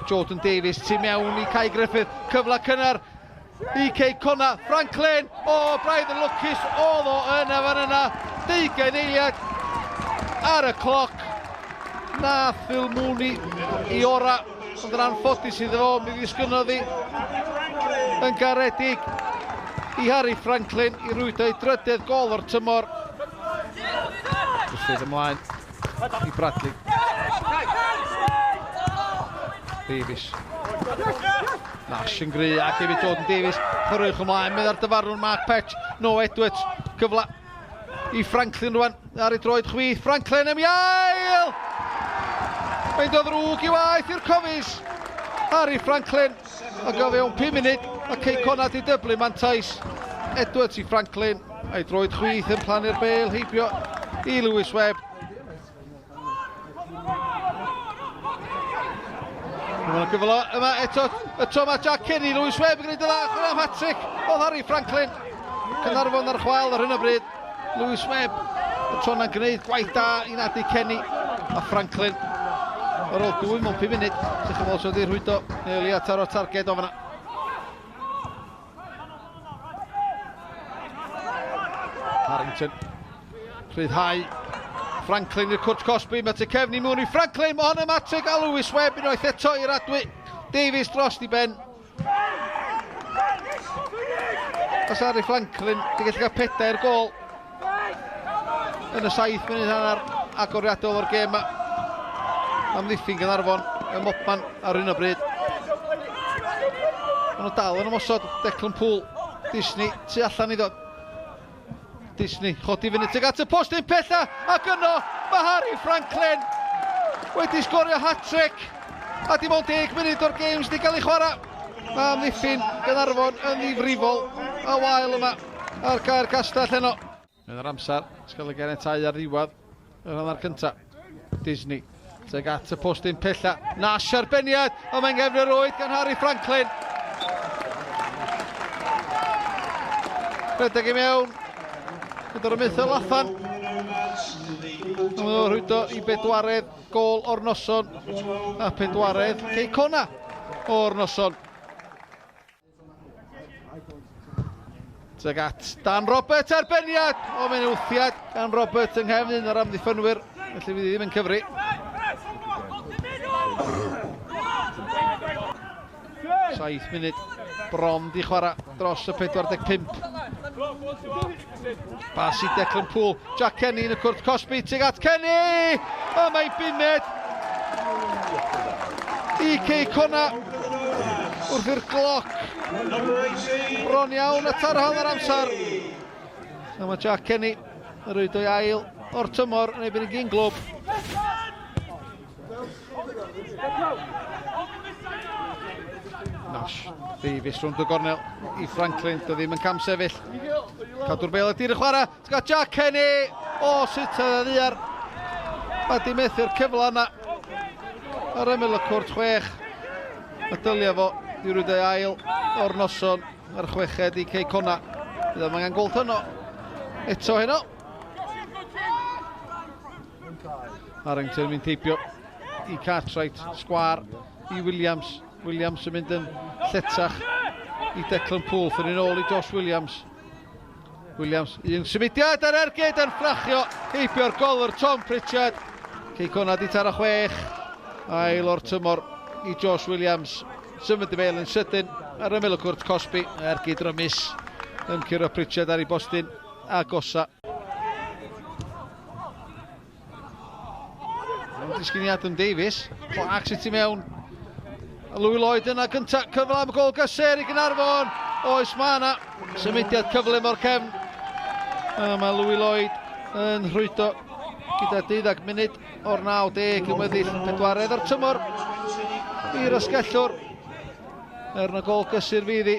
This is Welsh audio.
Jordan Davies tu mewn i Kai Griffith. Cyfle cynnar i Cei Connah. Franklin! O, braidd yn lwcus oedd o yna fan yna. Deugain eiliad ar y cloc. Nath Phil Mooney i ora, ond yn anffodus iddo fo, mi ddisgynnodd hi yn garedig i Harry Franklin i rwydo ei drydedd gol o'r tymor. Griffith ymlaen i Bradley. Davies. Nash yn gry ac hefyd Jordan Davies. Chwaraewch ymlaen, meddai'r dyfarnwr Mark Petch. No Edwards, cyfle i Franklin rwan ar ei droed chwith. Franklin am iail! Mae'n dod ddrwg i waith i'r Cofis. Harry Franklin, ac o fewn 5 munud, mae Cei Connah di dyblu mantais. Edwards i Franklin, a'i droed chwith yn plannu'r bel heibio i Lewis Webb. Mae'n gyfle yma eto, y tro mae Jack Kenny, Lewis Webb yn gwneud y dda, chwarae am hat-trick oedd Harry Franklin. Caernarfon ar chwal ar hyn o bryd. Lewis Webb, y tro yna'n gwneud gwaith da i nadu Kenny a Franklin. Ar ôl dwy mewn 5 munud, sych yn fod wedi rhwydo neu leia taro targed o fanna. Harrington. Rhyddhau Franklin i'r cwrt cosbi, mae te cefn i mewn i Franklin, mae hon yn matreg a Lewis Webb unwaith eto i'r adwy. Davies dros di ben. Os Harry Franklin di gallu cael pedair gol yn y saith munud hanner agoriadol o'r gêm yma. Amddiffyn Gaernarfon ym mobman ar hyn o bryd. Maen nhw dal yn ymosod. Declan Poole, Disney, tu allan iddo. Disney, chodi fyny tuag at y postyn pella, ac yno mae Harry Franklin wedi sgorio hat-trick a dim ond 10 munud o'r gêm sydd wedi cael ei chwarae. Mae amddiffyn Gaernarfon yn ddifrifol a wael yma ar gaer Castell heno. Yn yr amser, sgael y ganiatáu ar ddiwedd yr hanner cyntaf. Disney tuag at y postyn pella. Nash arbenniad, ond mae'n gefn yr oed gan Harry Franklin. Rhedeg i mewn, gyda'r ymwythol allan. Mae'n rhwydo i bedwaredd gol o'r noson a pedwaredd Cei Connah o'r noson. Tuag at Dan Roberts, arbenniad! O, mae'n wthiad gan Roberts yng nghefn un o'r amddiffynwyr, felly fydd ddim yn cyfri. Saith munud bron di chwarae dros y 45. Bas i Declan Poole. Jack Kenny yn y cwrt cosbi tuag at Kenny! A mae bumed i Cei Connah wrth i'r gloc bron iawn at ar hanner amser. A mae Jack Kenny yn rhoi dwy ail o'r tymor yn erbyn y gyn glwb. Nash Davies rhwng y gornel i Franklin, dy ddim yn cam sefyll. Cadw'r bel ydy'r chwarae, ti'n gael Jack Kenny! O, sut oedd ddiar. Mae di methu'r cyfle yna. Ar ymyl y cwrt chwech. A dylia fo i rwyd ei ail o'r noson ar chweched i Cei Connah. Bydd o'n angen gweld hynno eto heno. Harrington yn mynd heibio i Cartwright, sgwar i Williams. Williams yn mynd yn lletach i Declan Poole. Ffyr yn ôl i Josh Williams. Williams, un symudiad ar ergyd yn ffrachio heibio'r golwr Tom Pritchard. Cei Connah di taro chwech. Ail o'r tymor i Josh Williams. Symud y bel yn sydyn ar ymyl y cwrt cosbi. Ergyd rymus yn curo Pritchard ar ei bostyn agosa. Disgyn i Adam Davies. Clark sydd tu mewn. Louis Lloyd yna gyntaf. Cyfle am y gol gysur i Gynarfon. Oes mae yna symudiad cyflym o'r cefn. A mae Louis Lloyd yn rhwydo gyda 12 munud o'r 90 yn weddill pedwaredd o'r tymor i'r asgellwr. Er na gol gysur fydd hi.